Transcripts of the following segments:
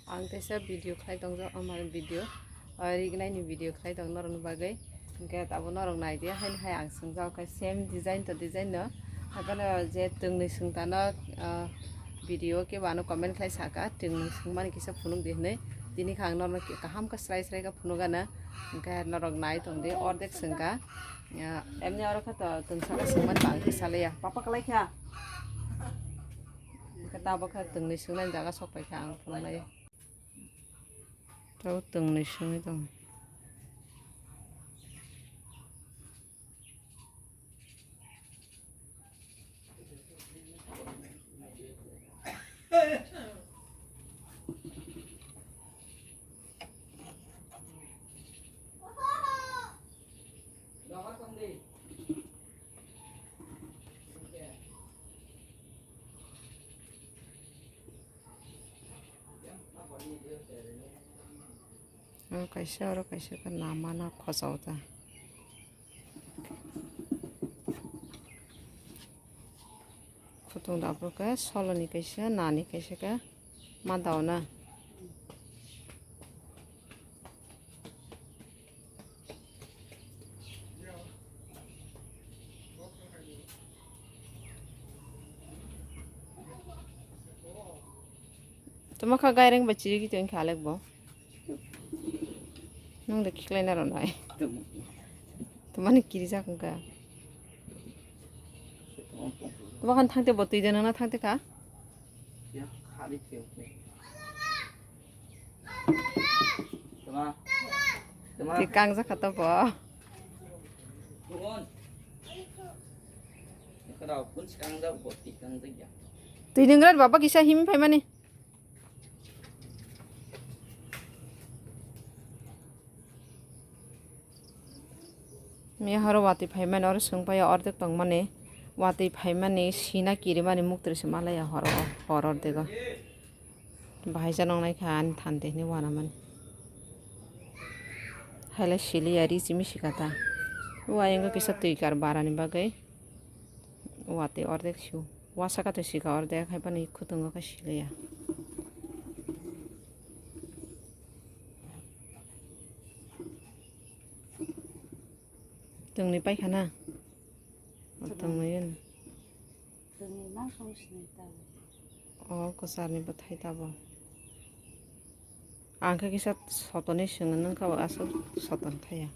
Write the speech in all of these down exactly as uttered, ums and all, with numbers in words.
Ang teisa video khlai tongjak, amar video, ah, rignaini video khlai tong norokni bagwi. Hwnkhe abo norok nai di, haino hai ang swngjak khe same design to design no. Haikhe je twngni swngtano, ah, video kebo ano comment khlai saka, twngni swngmani kisa phunuk di hwnwi. Tini khe ang norokno kaham khe srai srai khe phunuk gana. Hwnkhe norok nai tong di, ordek swngkha. Ah, emni oro khe to twngsa khe swngmani bang khe salaiya. Papa kwlai kha. Hwnkhe tabuk khe twngni swngnani jaga sok pai kha ang phunuknai. Tabuk twngni swngwi tongo. Oro kaisa, oro kaisa khe namano khojao ta. Khutung da bo khe soloni kaisa, nani kaisa khe ma dao na. Tamo kha gaireng ba chirigwi tong kha alek bo. Nung de khiklai na ronai. Tamo ni kirijak wngkha. Tamo khan thangte bo twi de nang na thangte kha. Twi kangjak kha to bo. Twi nung rat baba kisa him phaimani. Miya horo watwi phaimani, oro swngpaio ordek tongmani. Watwi phaimani, sina kirimani muktwi se malaya horo, hor ordego. Bahai janok naikha ani thante hinwi wanamani. Haile siliya ri chimi sikata. Uayungo kisa twi kar barani bagwi. Watwi ordek siu. Wasaka twi sika ordek, haibani khutungo khe siliya. Tongni paikha na? Tongni. Tongni yun. Tongni ma song sinai tabo. O kwcharni bwthai tabo. Ang khe kisa sotoni swngo, nung kha bo aswk soton thaya.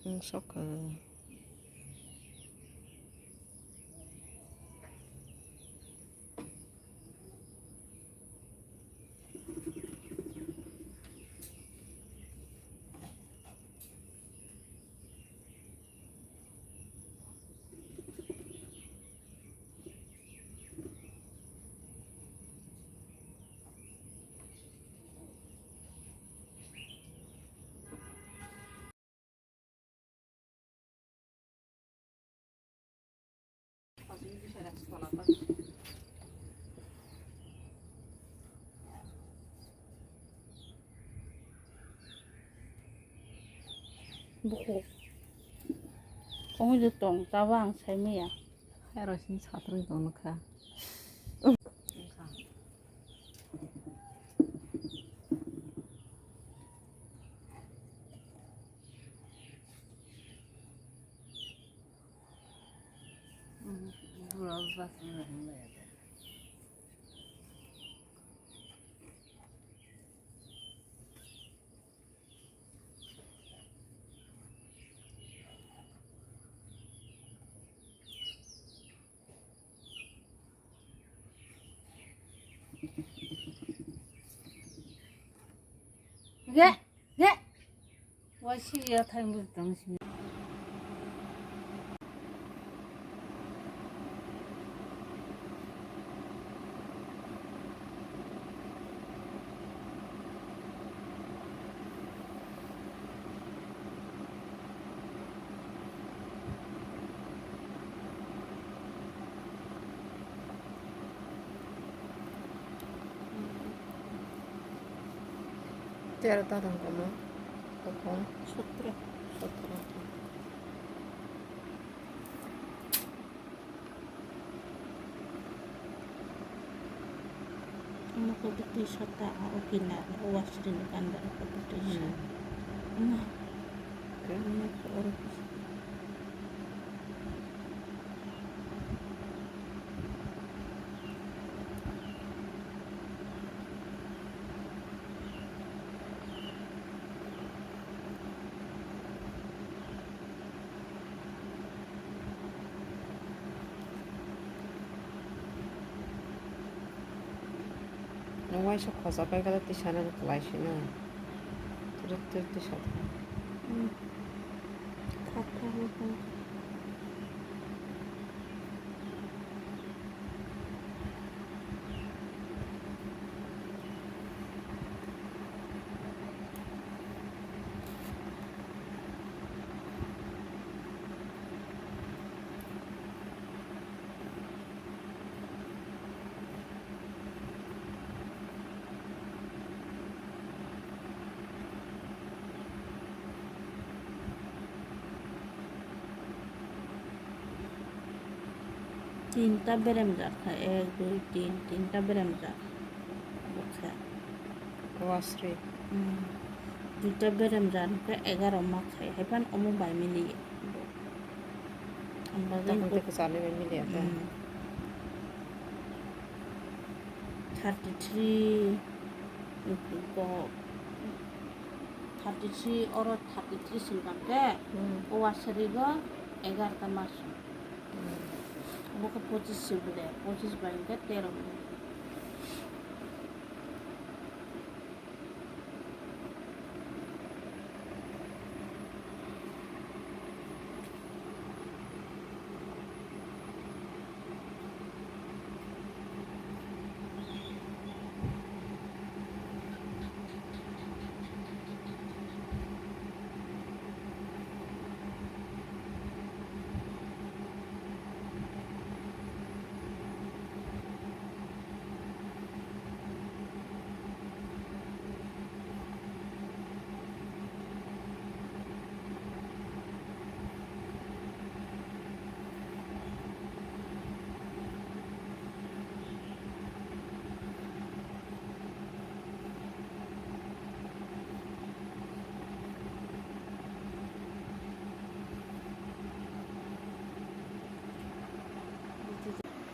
Wng sok kha. Buku. Ongoi de tong, tabo ang sai maya. Hai rosini satrung tong nukha. Ge, ge. Wai siriya thai mui tang sini. Tero ta thang komo. Kokhon. Sotro. Sotro. Twi sota o kina o wasri ni kanda ko twi sa. Hmm. Ma. Khe? Ma ko oro. Nung waisa khosa pai khe tisa nang kwlai sino. Turut turut tisa. Hmm. Thak thak wngkha. Tinta beremjak kha, ek, dui, tin, tinta beremjak. Boksa. Wasri. Hmm. Duita beremjak khe egaro ma khai, haiphano omo bai mili. Ang bagwi Tamo tei kwchani bai mili ata. Hmm. Thirty three, go, thirty three, oro thirty three singkang khe, Hmm. o wasrigo egarta mas. Hmm. Obo khe pochis singkhe de, pochis bai hwnkhe tero.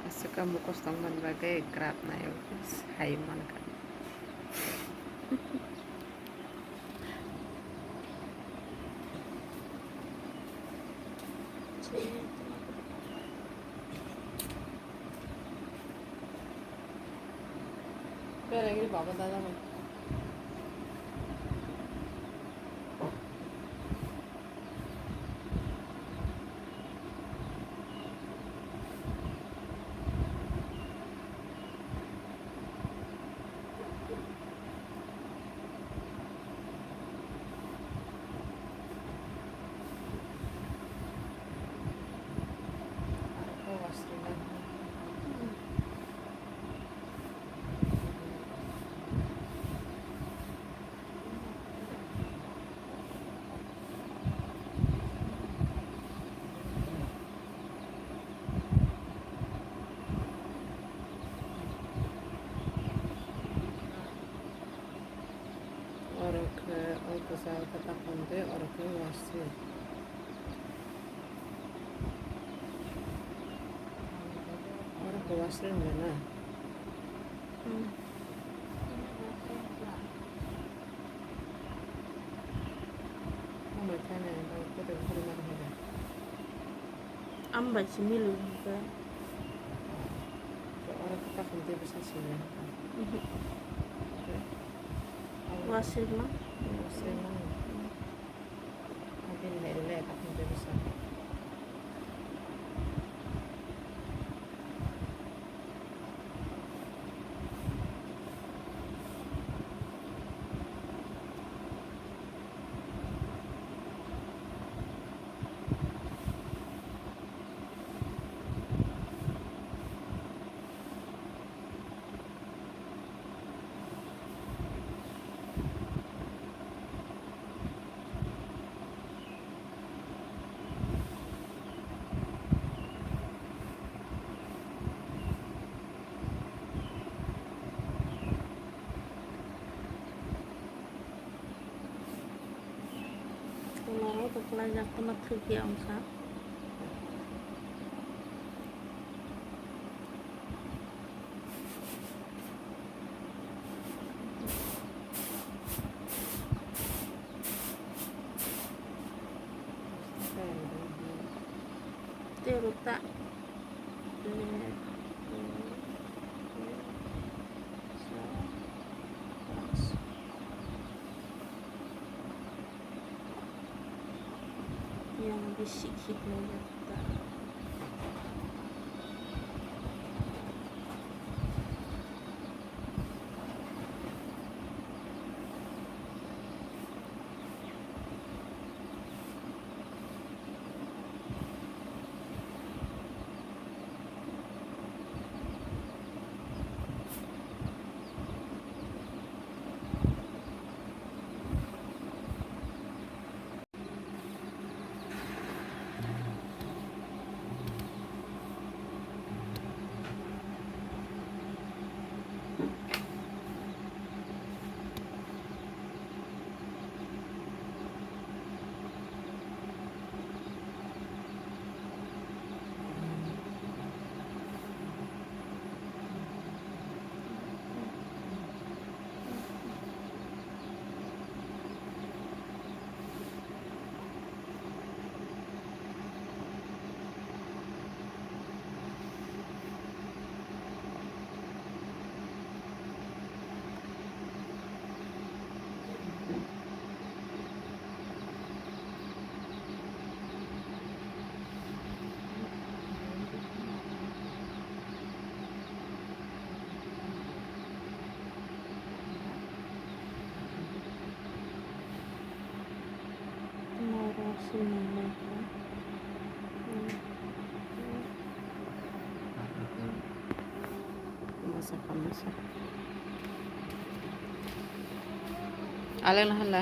Aswk mukhos tongmani bagwi kwrak naio, hai mankha. Berai gini baba dada mai. Oro khe o kwcharo khe takhum tei oro khe wasri. Oro khe wasri wngya na? Hmm. Hambai thani ang bai kwtwi kwrwi mani hai da. Ang bai se mili hwnka. Oro khe takhum tei bwsa sili hwnka. Mhm. Wasirma? Wasirma. Bini hai rwle takhum tei bwsa. Kwklai jak tuma thwk ya wngkha. Tei rwk ta. Yang bisi khitno yakta. Aleng na hala.